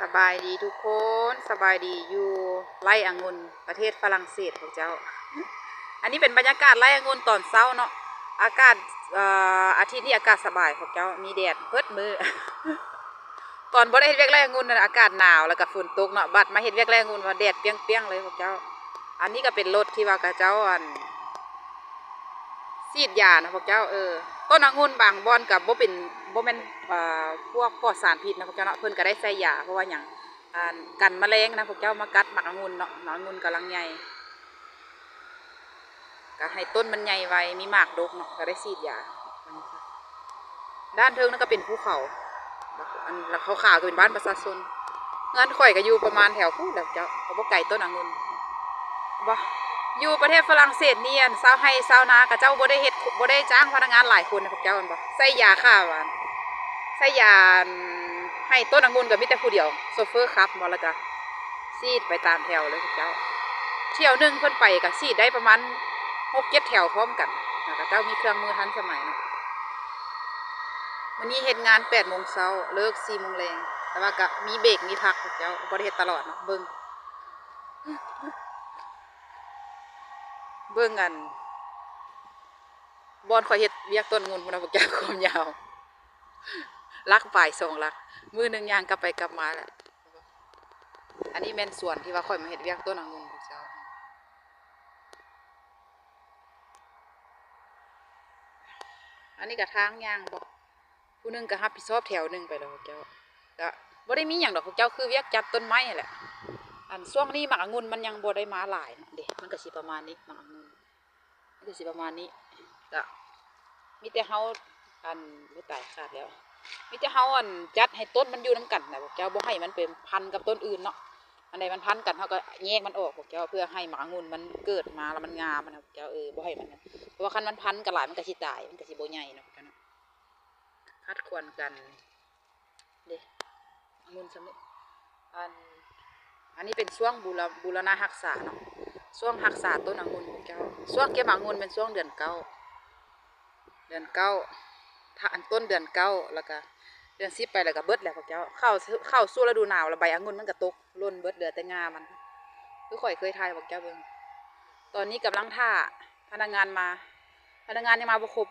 ສະບາຍດີທຸກຄົນ ສະບາຍດີຢູ່ໄຮ່ອະງຸ່ນປະເທດຝຣັ່ງເສດພວກເຈົ້າ. ອັນນີ້ເປັນບັນຍາກາດໄຮ່ອະງຸ່ນຕອນເຊົ້າເນາະ. ອາກາດ ເອີ ອາທິດນີ້ອາກາດສະບາຍພວກເຈົ້າ ມີແດດເບິດມື້. ຕອນບໍ່ໄດ້ເຮັດວຽກໄຮ່ອະງຸ່ນນັ້ນອາກາດໜາວ ແລ້ວກໍຝົນຕົກເນາະ, ບັດມາເຮັດວຽກໄຮ່ອະງຸ່ນວ່າແດດປ່ຽງໆເລີຍພວກເຈົ້າ. ອັນນີ້ກໍເປັນລົດທີ່ວ່າເຂົາເຈົ້າ ອັນ ສີດຢານະພວກເຈົ້າ. ເອີ ຕົ້ນອະງຸ່ນບາງບ່ອນກໍບໍ່ເປັນ ບໍ່ແມ່ນ ເອີ ພວກປອດສານພິດນະພວກເຈົ້າເນາະ, ເພິ່ນກໍໄດ້ໃສ່ຢາ ເພາະວ່າຫຍັງ ອັນ ກັນມະແລງນະພວກເຈົ້າ ມາກັດໝາກອະງຸ່ນເນາະ. ໝາກອະງຸ່ນກຳລັງໃຫຍ່ ກໍໃຫ້ຕົ້ນມັນໃຫຍ່ໄວ ມີໝາກດົກເນາະ ກໍໄດ້ສີດຢາ. ດ້ານເທິງນັ້ນກໍເປັນພູເຂົາ ອັນ ແລ້ວຂາວໆກໍເປັນບ້ານປະຊາຊົນ. ເຮືອນຂ້ອຍກໍຢູ່ປະມານແຖວພຸ້ນແຫຼະເຈົ້າ ກໍບໍ່ໄກຕົ້ນອະງຸ່ນ. ບໍ່ ຢູ່ປະເທດຝຣັ່ງເສດນີ້ ອັນ ຊາວໄຮ່ຊາວນາເຂົາເຈົ້າບໍ່ໄດ້ເຮັດ ບໍ່ໄດ້ຈ້າງພະນັກງານຫຼາຍຄົນນະພວກເຈົ້າ ແມ່ນບໍ່? ໃສ່ຢາຂ້າຫວານ ໃສ່ຢາ ອັນ ໃຫ້ຕົ້ນອະງຸ່ນກໍມີແຕ່ຜູ້ດຽວ ໂຊເຟີຂັບບໍ່ ແລ້ວກໍສີດໄປຕາມແຖວເລີຍພວກເຈົ້າ. ຖ້ຽວໜຶ່ງເພິ່ນໄປກໍສີດໄດ້ປະມານຫົກເຈັດແຖວພ້ອມກັນ ແລ້ວເຂົາເຈົ້າມີເຄື່ອງມືທັນສະໄໝເນາະ. ມື້ນີ້ເຮັດງານແປດໂມງເຊົ້າ ເລີກສີ່ໂມງແລງ ແຕ່ວ່າກໍມີເບຣກມີພັກພວກເຈົ້າ ບໍ່ໄດ້ເຮັດຕະຫຼອດເນາະ. ເບິ່ງ ເບິ່ງ ອັນ ບ່ອນຂ້ອຍເຮັດວຽກຕົ້ນອະງຸ່ນພຸ້ນນະພວກເຈົ້າ ຄວາມຍາວຫຼັກປາຍສອງຫຼັກ ມື້ໜຶ່ງຍ່າງກັບໄປກັບມາແຫຼະ. ອັນນີ້ແມ່ນສວນທີ່ວ່າຂ້ອຍມາເຮັດວຽກຕົ້ນອະງຸ່ນພວກເຈົ້າ. ອັນນີ້ກໍທາງຍ່າງບໍ່ ຜູ້ໜຶ່ງກໍຮັບຜິດຊອບແຖວໜຶ່ງໄປແລ້ວພວກເຈົ້າ. ກໍບໍ່ໄດ້ມີຫຍັງດອກພວກເຈົ້າ ຄືວຽກຈັດຕົ້ນໄມ້ຫັ້ນແຫຼະ. ອັນ ຊ່ວງນີ້ໝາກອະງຸ່ນມັນຍັງບໍ່ໄດ້ມາຫຼາຍເນາະ ເດ້ ມັນກໍຊິປະມານນີ້ ໝາກອະງຸ່ນ ມັນກໍຊິປະມານນີ້. ກໍມີແຕ່ເຮົາ ອັນ ໂອ້ ຕາຍ ຂາດແລ້ວ. ມີແຕ່ເຮົາ ອັນ ຈັດໃຫ້ຕົ້ນມັນຢູ່ນຳກັນນະພວກເຈົ້າ ບໍ່ໃຫ້ມັນໄປພັນກັບຕົ້ນອື່ນເນາະ. ອັນໃດມັນພັນກັນ ເຮົາກໍແຍກມັນອອກພວກເຈົ້າ ເພື່ອໃຫ້ໝາກອະງຸ່ນມັນເກີດມາແລ້ວມັນງາມນະພວກເຈົ້າ. ເອີ ບໍ່ໃຫ້ມັນ ເພາະວ່າຄັນມັນພັນກັນຫຼາຍ ມັນກໍຊິຕາຍ ມັນກໍຊິບໍ່ໃຫຍ່ເນາະພວກເຈົ້າເນາະ. ຂັດຂວນກັນເດ້ ອະງຸ່ນຊຳນີ້. ອັນ ອັນນີ້ເປັນຊ່ວງບູລະ ບູລະນະຮັກສາເນາະ ຊ່ວງຮັກສາຕົ້ນອະງຸ່ນພວກເຈົ້າ. ຊ່ວງເກັບອະງຸ່ນແມ່ນຊ່ວງເດືອນເກົ້າ ເດືອນເກົ້າ ຖ້າອັນຕົ້ນເດືອນເກົ້າ ແລ້ວກະເດືອນສິບໄປ ແລ້ວກະເບິດແລ້ວພວກເຈົ້າ. ເຂົ້າ ເຂົ້າສູ່ລະດູໜາວ ແລ້ວໃບອະງຸ່ນມັນກະຕົກຫຼົ່ນເບິດ ເຫຼືອແຕ່ງ່າມັນ ຄືຂ້ອຍເຄີຍຖ່າຍໃຫ້ພວກເຈົ້າເບິ່ງ. ຕອນນີ້ກຳລັງຖ້າພະນັກງານມາ ພະນັກງານຍັງມາບໍ່ຄົບ.